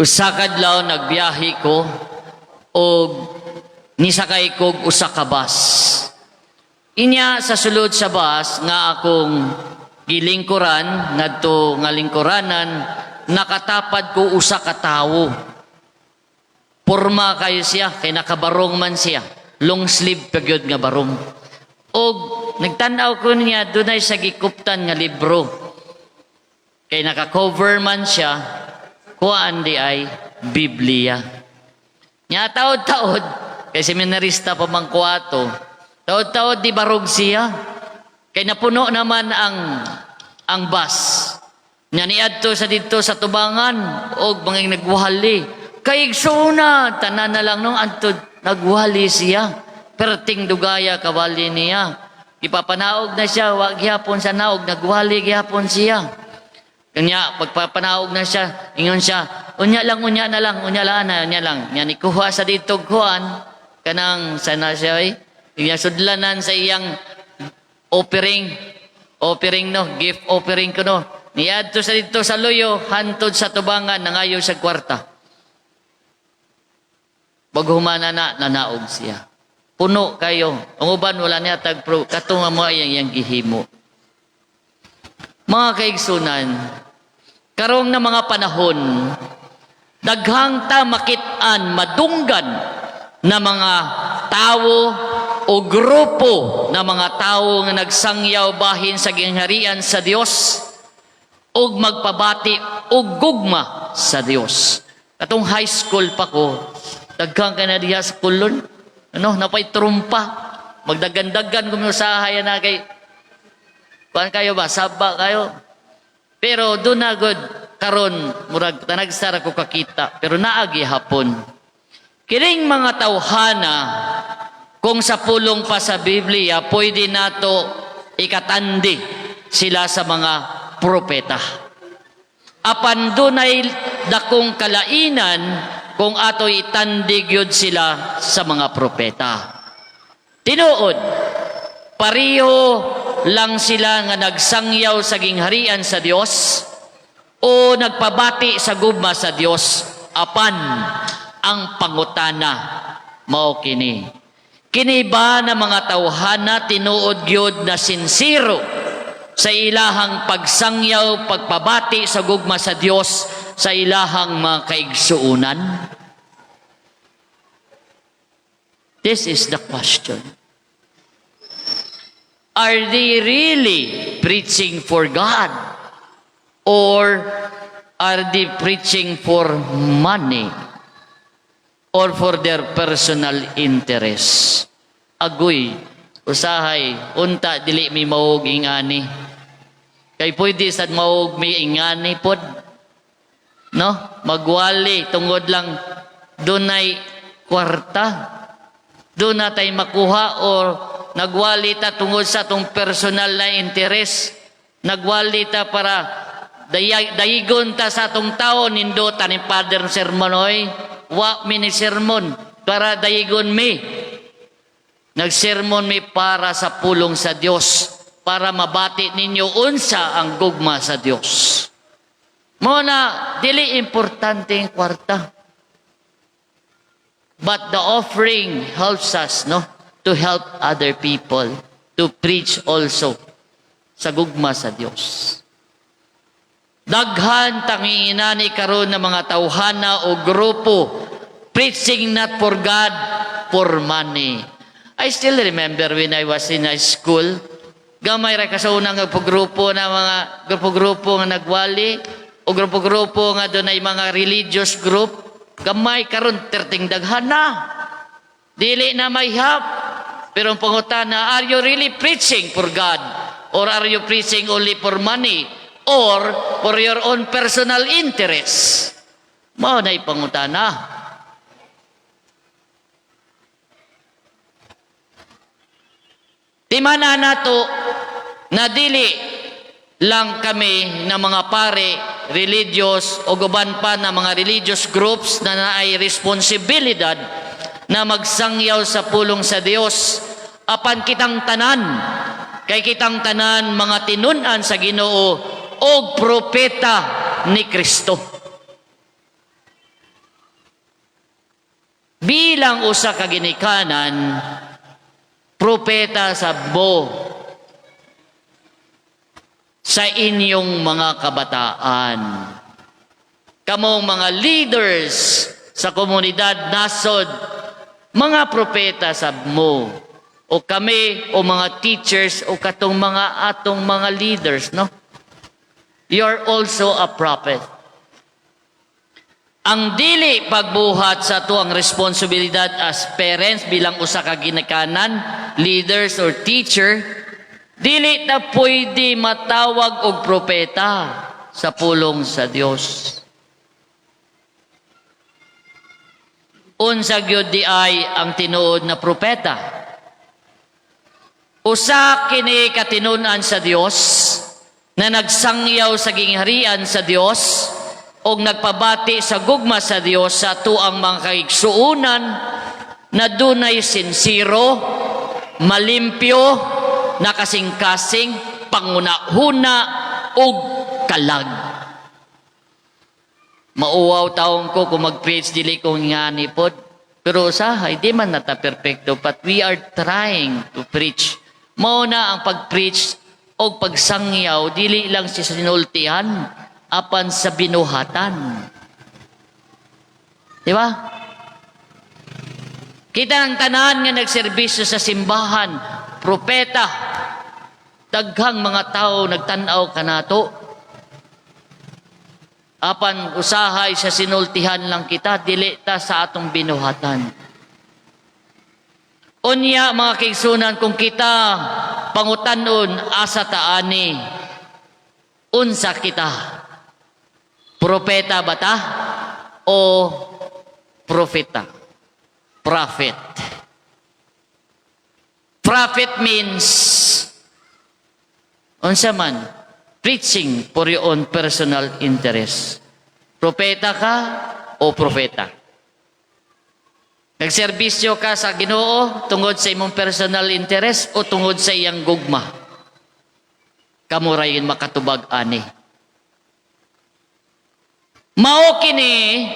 Usa ka adlaw nagbiyahe ko og nisakay kog usa ka bus. Inya sa sulod sa bus nga akong gilingkuran ngadto nga lingkuranan, nakatapad ko usa ka tawo. Porma kayo siya kay nakabarong man siya. Long sleeve pa gyud nga barong. Og nagtan-aw ko niya, dunay sa gikuptan nga libro. Kay naka-cover man siya, kuan di ay Biblia. Nya taod-taod, kay seminarista pa man ko ato, taod-taod di barog siya. Kay napuno naman ang bus. Nya niadto sa didto sa tubangan og mga nagwali. Kay igsuuna, tanan na lang nung antod nagwali siya. Perting dugaya kawali niya. Ipapanaog na siya, wa gihapon sa naog, nagwali gihapon siya. Kanya, pagpapanaog na siya, ingon siya, "Unya lang, unya na lang, unya lang, na, unya lang." Nya nikuha sa dito kuan, kanang sana siya ay, iyang sudlanan sa iyang offering, offering no, gift offering ko no. Niadto sa dito sa luyo, hantod sa tubangan, nangayo sa kwarta. Pag humana na, nanaog siya. Puno kayo. Ang uban wala niya tag pro, katunga mo ay iyang gihimo. Mga kaigsunan, karong na mga panahon, daghang ta makit-an, madunggan na mga tawo o grupo na mga tawo nga nagsangyaw bahin sa gingharian sa Dios ug magpabati og gugma sa Dios. Katong high school pa ko, daghan ka na diha sa kulon. Ano, napay trumpa. Magdagandagan kung usahay na kay kuan kayo ba, saba kayo. Pero doon na good karon murag tanagsara ko kakita pero naagi hapon. Kining mga tawhana, kung sa pulong pa sa Biblia, pwede nato ikatandi sila sa mga propeta. Apan dunay dakong kalainan kung ato itandi gyud sila sa mga propeta. Tinuod, pareho lang sila nga nagsangyaw sa gingharian sa Dios o nagpabati sa gugma sa Dios, apan ang pangutana mao kini. Kini ba na mga tawhana tinuod gyud na sinsero sa ilahang pagsangyaw, pagpabati sa gugma sa Dios sa ilahang mga kaigsuonan? This is the question. Are they really preaching for God? Or are they preaching for money? Or for their personal interest? Agoy, usahay, unta dili mi maog ingani. Kay pwede sad maog mi ingani pod. No? Magwali tungod lang dunay kwarta. Doon na tay makuha or nagwali ta tungod sa atong personal na interes. Nagwali ta para dayigon ta sa atong tao, nindota ni Father sermon oy. Wa mi ni sermon para dayigon mi. Nagsermon mi para sa pulong sa Dios, para mabati ninyo unsa ang gugma sa Dios. Mo na dili importante ang kwarta. But the offering helps us, no, to help other people, to preach also sa gugma sa Dios. Daghan tangiinani karon na mga tawhana o grupo preaching not for God, for money. I still remember when I was in high school, gamay ra ka sa unang grupo na mga grupo-grupo nga nagwali o grupo-grupo nga dunay mga religious group. Gamay. Karon terting daghan na. Dili na may hap. Pero ang pangutana, are you really preaching for God? Or are you preaching only for money? Or for your own personal interest? Mao na ipangutana. Timana nato na dili lang kami na mga pare, religious o guban pa na mga religious groups na naay responsibilidad na magsangyaw sa pulong sa Dios, apan kitang tanan, kay kitang tanan mga tinun-an sa Ginoo og propeta ni Kristo. Bilang usa ka ginikanan, propeta sab mo sa inyong mga kabataan. Kamong mga leaders sa komunidad nasod, mga propeta sab mo. O kami, o mga teachers, o katong mga atong mga leaders, no? You're also a prophet. Ang dili pagbuhat sa atoang responsibilidad as parents bilang usa ka ginikanan, leaders or teacher, dili ta pwede matawag og propeta sa pulong sa Dios. Unsa gyud diay ang tinuod na propeta? Usa kini katinun-an sa Dios na nagsangyaw sa gingharian sa Dios og nagpabati sa gugma sa Dios sa atoang mga kaigsuonan na dunay sinsero, malimpyo, nakasingkasing, panghuna-huna ug kalag. Mauwaw taon ko kung mag-preach, dili ko ngani pod. Pero usahay, di man nata perpekto, but we are trying to preach. Mao na ang pag-preach o pagsangyaw, dili lang sa sinultihan, apan sa binuhatan. Di ba? Kita ng tanan nga nagserbisyo sa simbahan, propeta, daghang mga tao nagtanaw kanato. Apan usahay sa sinultihan lang kita, dili ta sa atong binuhatan. Unya, mga kaigsuonan, kung kita pangutanon asa ta ani, unsa kita? Propeta ba ta o propeta? Prophet. Prophet means unsa man? Preaching for your own personal interest. Propeta ka o propeta? Nagserbisyo ka sa Ginoo tungod sa imong personal interest o tungod sa iyang gugma? Kamo ray makatubag ani. Mao kini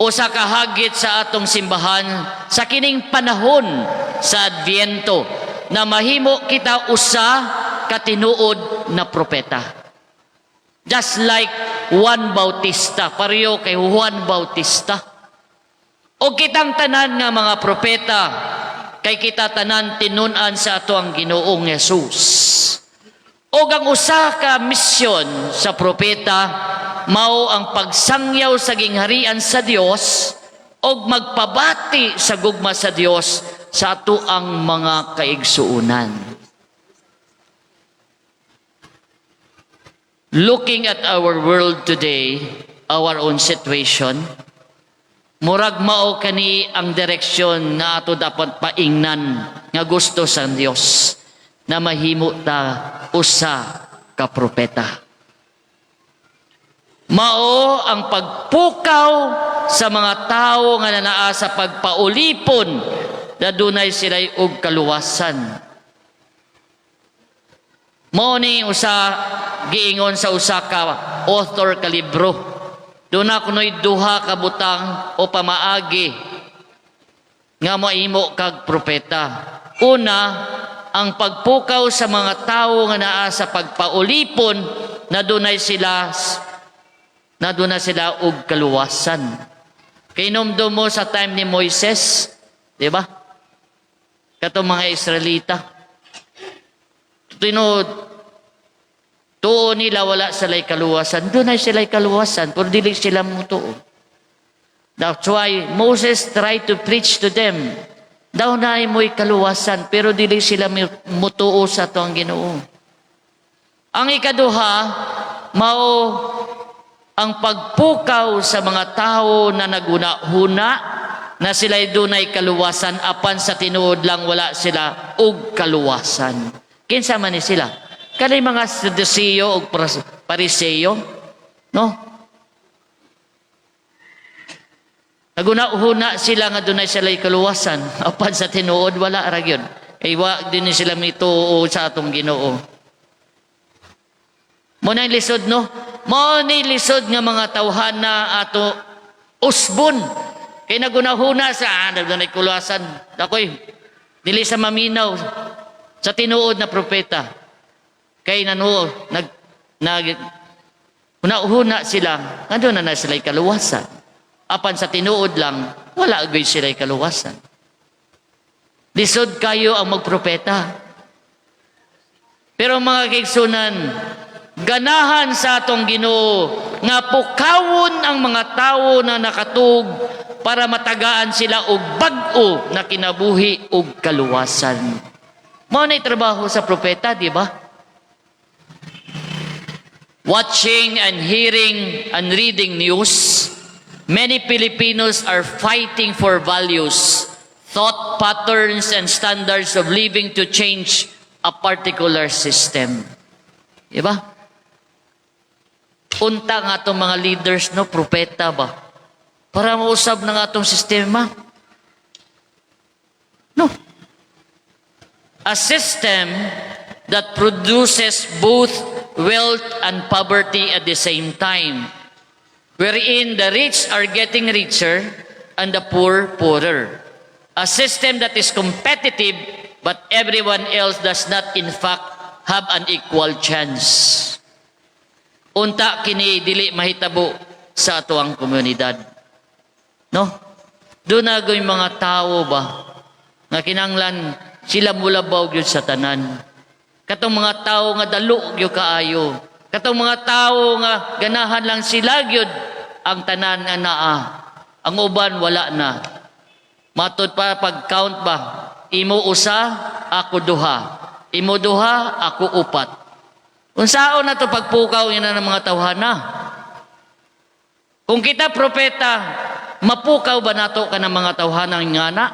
usa ka hagit sa atong simbahan sa kining panahon sa Adbyento na mahimo kita usa ka tinuod na propeta. Just like Juan Bautista, pareho kay Juan Bautista. O kitang tanan nga mga propeta, kay kita tanan tinun-an sa atoang Ginoong Hesus. O ang usa ka misyon sa propeta mao ang pagsangyaw sa gingharian sa Dios og magpabati sa gugma sa Dios sa atoang mga kaigsuonan. Looking at our world today, our own situation, murag mao kani ang direksyon nga ato dapat paingnan nga gusto sa Dios na mahimo ta usa ka propeta. Mao ang pagpukaw sa mga tawo nga nanaa sa pagpaulipon na dunay sila'y og kaluwasan. Mao ni usa giingon sa usa ka author ka libro. Duna kuno'y duha ka butang o pamaagi nga mahimo kag propeta. Una, ang pagpukaw sa mga tawo nga naa sa pagpaulipon na dunay sila og kaluwasan. Kay hinumdum mo sa time ni Moises, di ba? Katong mga Israelita. Tinuod, tuo nila wala sila'y kaluwasan. Dunay sila'y kaluwasan, pero dili sila mutuo. That's why Moses tried to preach to them. Dunay mo'y kaluwasan, pero dili sila mutuo sa atoang Ginoo. Ang ikaduha, mao ang pagpukaw sa mga tao na naguna-huna na sila'y dunay kaluwasan apan sa tinuod lang wala sila og kaluwasan. Kinsa man ni sila? Kanay mga Saduceo og Pariseo, no? Naguna-huna sila nga dunay sila'y kaluwasan apan sa tinuod wala ra gyud. Kay wa din sila mituo sa atong Ginoo. Mao na lisod, no? Mao ni lisod nga mga tawhana ato usbon. Kay nagunahuna sa ah, kuluwasan. Dakoy, dili sa maminaw sa tinuod na propeta. Kay nanuo, nag, nag, huna-huna sila, nga duna na sila kaluwasan. Apan sa tinuod lang, wala gyud sila kaluwasan. Lisod kayo ang magpropeta. Pero, mga kaigsunan, ganahan sa atong Ginoo nga pukawon ang mga tawo na nakatug para matagaan sila og bag-o na kinabuhi ug kaluwasan. Mao na trabaho sa propeta, di ba? Watching and hearing and reading news, many Filipinos are fighting for values, thought patterns, and standards of living to change a particular system. Di ba? Unta nga atong mga leaders, no, propeta ba? Para mausab ng atong sistema. No. A system that produces both wealth and poverty at the same time, wherein the rich are getting richer and the poor poorer. A system that is competitive, but everyone else does not in fact have an equal chance. Unta kini dili mahitabo sa atoang komunidad. No? Duna goy mga tao ba nga kinanglan sila mulabaw gyud sa tanan. Katong mga tao nga dalo gyud kaayo. Katong mga tao nga ganahan lang sila gyud ang tanan nga naa. Ang uban wala na. Matod pa pag count ba? Imo usa, ako duha. Imo duha, ako upat. Unsaon na to pagpukaw ina ng mga tawhana? Kung kita propeta, mapukaw ba nato ka ng mga tawhanang ngana?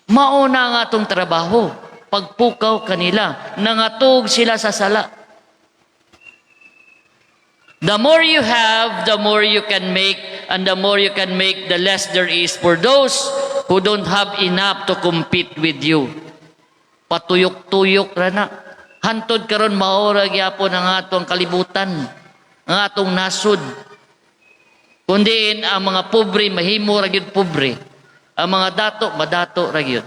Mauna nga atong trabaho, pagpukaw kanila, nangatug sila sa sala. The more you have, the more you can make, and the more you can make, the less there is for those who don't have enough to compete with you. Patuyok-tuyok ra na. Hantod karon mao ra gyapon ang atong kalibutan, ang atong nasod. Kundiin ang mga pobre mahimo ra gyud pobre. Ang mga dato madato ra gyud.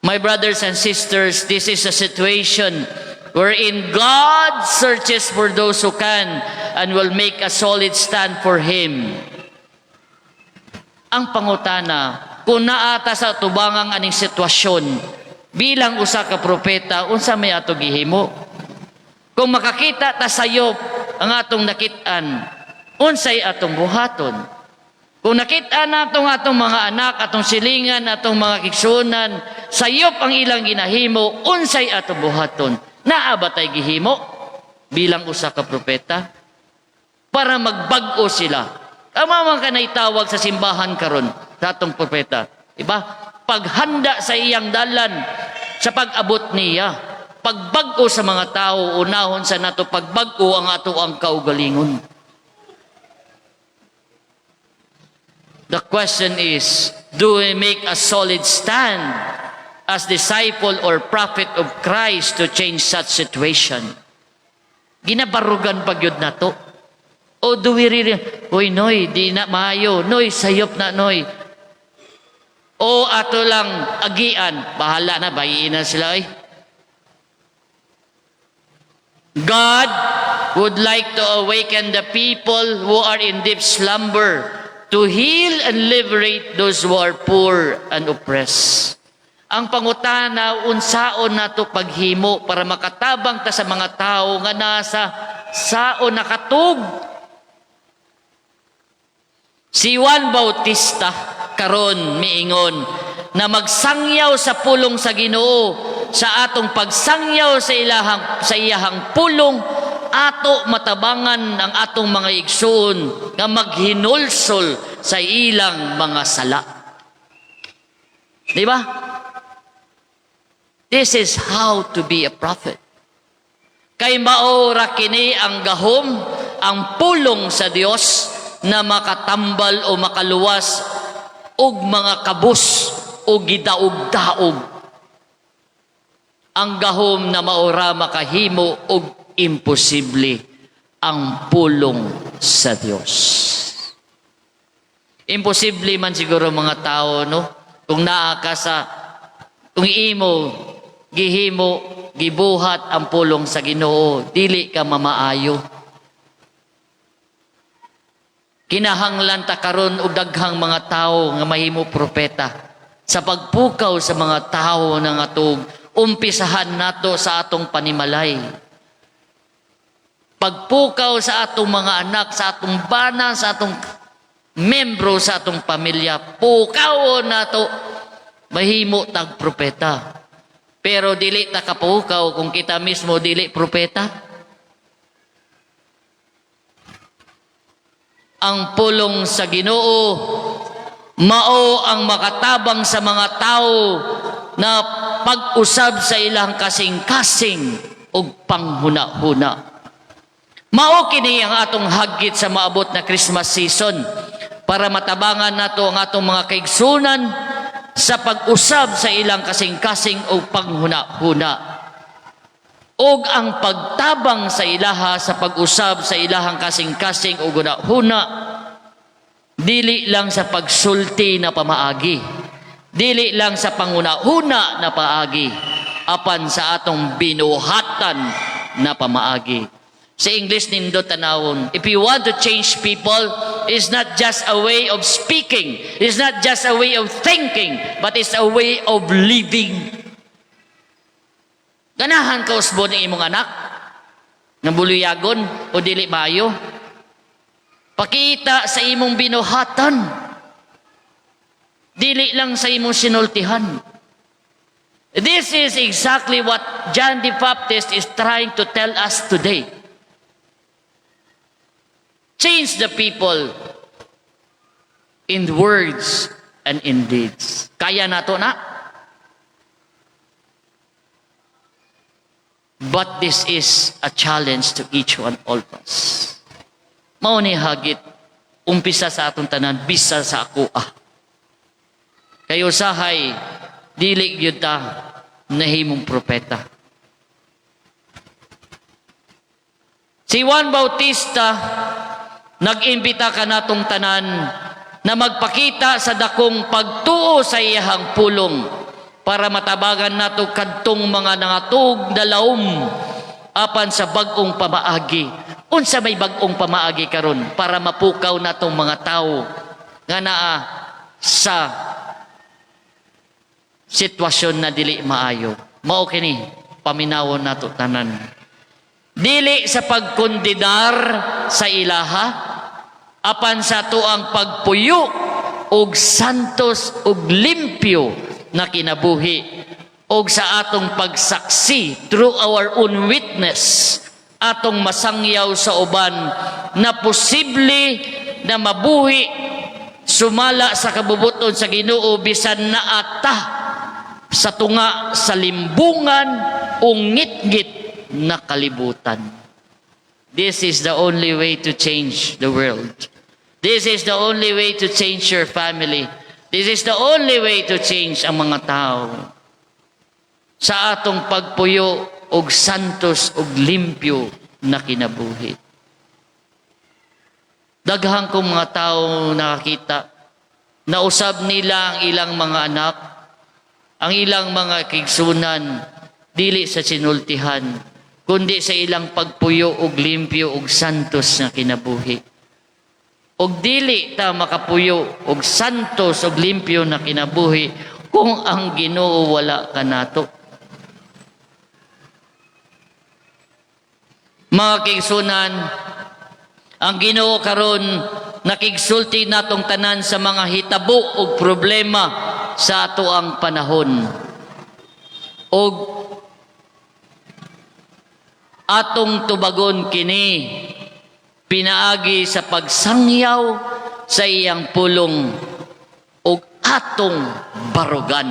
My brothers and sisters, this is a situation wherein God searches for those who can and will make a solid stand for Him. Ang pangutana, kung naa ta sa tubangang aning sitwasyon, bilang usa ka propeta, unsa may ato gihimo? Kung makakita ta sayop ang atong nakit-an, unsay atong buhaton? Kung nakita natong atong mga anak, atong silingan, atong mga kigsunan, sayop ang ilang ginahimo, unsay atong buhaton? Naa ba tay gihimo bilang usa ka propeta? Para magbag-o sila. Tama man ka naitawag sa simbahan karon sa atong propeta. Diba? Paghanda sa iyang dalan sa pag-abot niya. Pagbag-o sa mga tao, unahon sa nato pagbag-o ang ato ang kaugalingon. The question is, do we make a solid stand as disciple or prophet of Christ to change such situation? Ginabarugan pa gyud nato. O do we really, "Uy, Noy, di na maayo. Noy, sayop na, Noy." O ato lang agian, bahala na, bayiin na sila ay. God would like to awaken the people who are in deep slumber, to heal and liberate those who are poor and oppressed. Ang pangutana, unsaon nato paghimo para makatabang ta sa mga tao nga nasa sao nakatug? Si Juan Bautista karon miingon na magsangyaw sa pulong sa Ginoo. Sa atong pagsangyaw sa iyahang pulong, ato matabangan ang atong mga igsoon nga maghinulsol sa ilang mga sala. Di ba? This is how to be a prophet. Kay mao ra kini ang gahom, ang pulong sa Dios na makatambal o makaluwas og mga kabus o gidaog-daog. Ang gahom na mao ra makahimo og imposible, ang pulong sa Dios. Imposible man siguro, mga tao, no? Kung naa ka sa, kung imo gihimo, gibuhat ang pulong sa Ginoo, dili ka mamaayo. Kinahanglan ta karon og daghang mga tao nga mahimo propeta sa pagpukaw sa mga tao nga atug. Umpisahan nato sa atong panimalay. Pagpukaw sa atong mga anak, sa atong bana, sa atong membro sa atong pamilya, pukawon nato, mahimo tag propeta. Pero dili ta kapukaw kung kita mismo dili propeta. Ang pulong sa Ginoo mao ang makatabang sa mga tao na pag-usab sa ilang kasing-kasing ug panghuna-huna. Mao kini ang atong hagit sa maabot na Christmas season para matabangan nato ang atong mga kaigsunan sa pag-usab sa ilang kasing-kasing o panghuna-huna. Og ang pagtabang sa ilaha sa pag-usab sa ilahang kasing-kasing o huna-huna, dili lang sa pagsulti na pamaagi, dili lang sa panguna-huna na paagi, apan sa atong binuhatan na pamaagi. Sa English nindot tanawon, if you want to change people, it's not just a way of speaking, it's not just a way of thinking, but it's a way of living. Ganahan ka usbon ng imong anak? Nga buluyagon o dili maayo? Pakita sa imong binuhatan. Dili lang sa imong sinultihan. This is exactly what John the Baptist is trying to tell us today. Change the people in words and in deeds. Kaya nato na. But this is a challenge to each one of us. Mao ni hagit, umpisa sa atong tanan, bisa sa ako ah. Kay usahay, dili gyud ta nahimong propeta. Si Juan Bautista nag-imbita kanatong tanan na magpakita sa dakong pagtuo sa iyahang pulong para matabagan nato kadtong mga nangatug na laom apan sa bag-ong pamaagi. Unsa may bag-ong pamaagi karon para mapukaw natong mga tawo nga naa sa sitwasyon na dili maayo? Mao kini paminawon nato tanan. Dili sa pagkondenar sa ilaha, apan sa atuang pagpuyo og santos ug limpyo na kinabuhi og sa atong pagsaksi through our own witness, atong masangyaw sa uban na posible na mabuhi sumala sa kabubuton sa Ginoo bisan naata sa tunga sa limbungan o ngitngit na kalibutan. This is the only way to change the world. This is the only way to change your family. This is the only way to change ang mga tao. Sa atong pagpuyo og santos og limpyo na kinabuhi. Daghang kong mga tao nakakita, nausab nila ang ilang mga anak, ang ilang mga kaigsunan, dili sa sinultihan, kundi sa ilang pagpuyo og limpyo og santos na kinabuhi. Og dili ta makapuyo og santos og limpyo na kinabuhi kung ang Ginoo wala kanato. Mga kaigsunan, ang Ginoo karon nakigsulti natong tanan sa mga hitabo og problema sa atoang panahon. Og atong tubagon kini pinaagi sa pagsangyaw sa iyang pulong og atong barugan.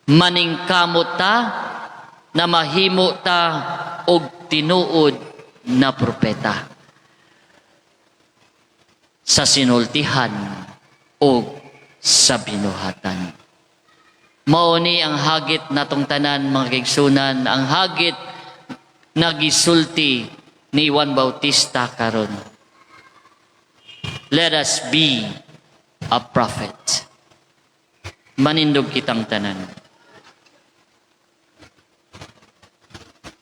Maningkamot ta na mahimo ta og tinuod na propeta sa sinultihan o sa binuhatan. Mao ni ang hagit natong tanan, mga kaigsunan, ang hagit nagisulti ni Juan Bautista karon. Let us be a prophet. Manindog kitang tanan.